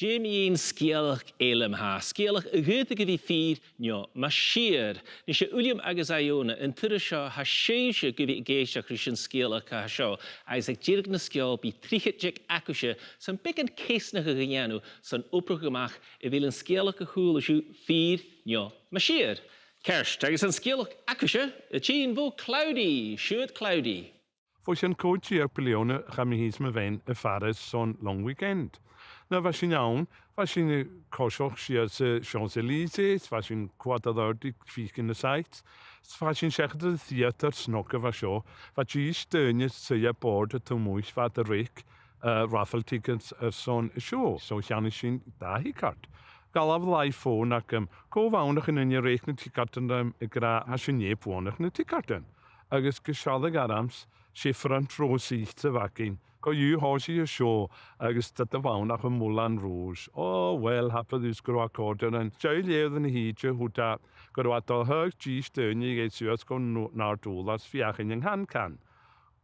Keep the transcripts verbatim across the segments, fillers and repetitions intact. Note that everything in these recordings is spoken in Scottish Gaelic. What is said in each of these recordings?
Dè mu dheidhinn sgeulachd eile ma-thà, sgeulachd a dh'fhaodadh a bhith fìor no mas fhìor? Nise, Uilleam agus Iona, an turas seo tha sibhse gu bhith ag èisteachd ris an sgeulachd a tha seo, agus aig deireadh na sgeòil bidh trithead deug agaibhse son beagan ceasnachadh a dhèanamh son obrachadh a-mach a bheil an sgeulachd a chuala sibh fìor no mas fhìor. Ceart, agus an sgeulachd agaibhse a' tighinn bho Cloudy. Siuthad, Cloudy. Bho chionn còig deug bliadhna chaidh mi fhìn 's mo bhean a Phàras son long weekend. Nuair a bha sinn ann, bha sinn a' coiseachd sìos, eh, Champs-Élysées, bha sinn a' coimhead air adhart gu faicinn na sights, 's bha sinn seachad air an theatar snog a bha seo, bha dithis daoine a' suidhe air bòrd a' toirt a-mach, bha iad a' reic, eh, raffle tickets airson an show, so cheannaich sinn dà thigheart. Dh'fhalbh an làmh-fòn agam, cò bh' ann a chunnaic an reic na tigeartan rium ag ràdh, tha sinn air buannachd na tigeartan. Agus gu sealladh ormsa, 's e front row seats a bh' againn. Co-dhiù thòisich an show agus cha do bh' ann ach am Moulin Rouge. O, uill, thapaidh thusa gun robh e a' còrdadh rinn. Deiseil air na h-oidhche, thuirt e gun robh e a' dol a thaghadh dithis daoine a dhol suas gu n-, an Àrd-Ùrlar is feuchainn an can-can.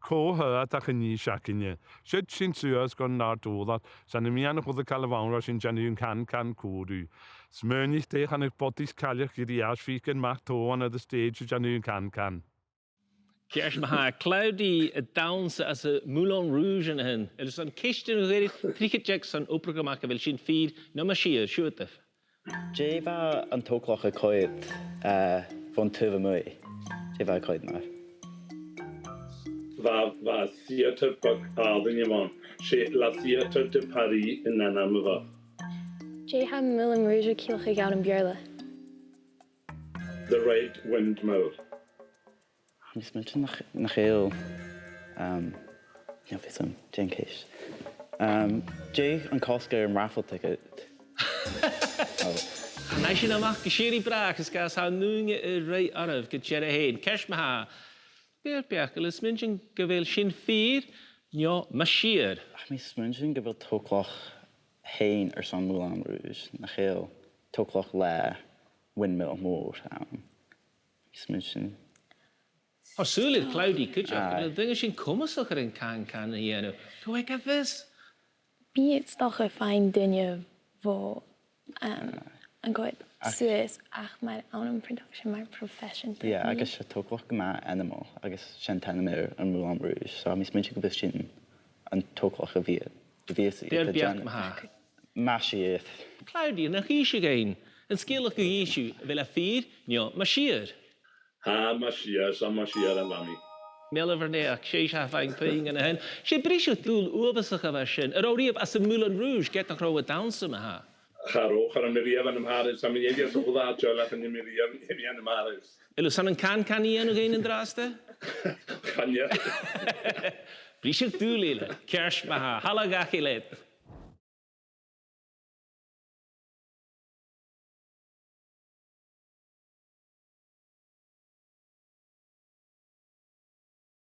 Cò tha iad ach an dithis againne. Siud sinn suas gu an Àrd-Ùrlar, 's ann am meadhan a h-uile càil a bh' ann, bha sinn a' dèanamh an can-can còmhla riutha. Smaoinich dè, chanadh bodais cailleach gu dìreach, feuchainn a-mach tòrr ann air an stage a' dèanamh an can-can. Ceart ma-thà, Cloudy a' dannsa anns a' Moulin Rouge an sin. Uill, 's ann ceistean a dh'fhaodadh trithead deug son obrachadh a-mach, a bheil sin fìor no mas fhìor, siuthadaibh. Dè bha an togalach a' coimhead, eh, bhon taobh a-muigh? Dè bha e a' coimhead mar? Bha, bha theatar beag àlainn ann. 'S e La Cité de Paris an t-ainm a bh' air. Dè tha Moulin Rouge a' ciallachadh ann am Beurla? The Red Windmill. Tha mi a' smaointinn nach, nach eil, um, chan eil fhios agam, dè an cheist. Um, dè an cosg air an raffle ticket? Oh. Nì sinn a-mach gu sìorraidh bràth, is gus an ùine a ruith oirbh gu dearbh fhèin. Ceart ma-thà. Beir beachd, a bheil thu a' smaointinn gu bheil sin fìor no mas fhìor? Tha mi a' smaointinn gu bheil togalach fhèin airson Moulin Rouge, nach eil, togalach le windmill mòr ann. Tha mi a' smaointinn. Tha sùil aig Cloudy cuideachd, aye, gu bheil an duine sin comasach air an can-can a dhèanamh. Cò aig a bheil fios? Bidh iad 's dòcha a' faighinn daoine bho, um, an coimhead suas, ach mar ann am production, mar profession. Yeah, agus 's e togalach gu math ainmeil, agus 's e an t-ainm air an Moulin Rouge. So, tha mi a' smaointinn gu bheil sin an togalach a bhios, a bhios iad a' dèanamh. Beir beachd ma-thà. Mas fhìor. Cloudy, nach innis thu dhuinn an sgeulachd a dh'innis thu, a bheil e fìor no mas fhìor? Tha, mas fhìor, 's ann mas fhìor a bha mi. Meal ur naidheachd, 's e seo a' faighinn puing an sin. 'S e briseadh-dùil uabhasach a bha sin. An robh thu riamh anns a' Moulin Rouge, ged nach robh thu a' dannsa ma-thà? Cha robh, cha robh mi riamh ann am Paris, tha mi air a bhith anns a h-uile àite eile, ach chan eil mi riamh air a bhith ann am Paris. Uill, 's ann an can-can a dhèanamh dhuinn an-dràsta? Chan eil. Briseadh-dùil eile, ceart ma-thà, thalla dhachaigh leat.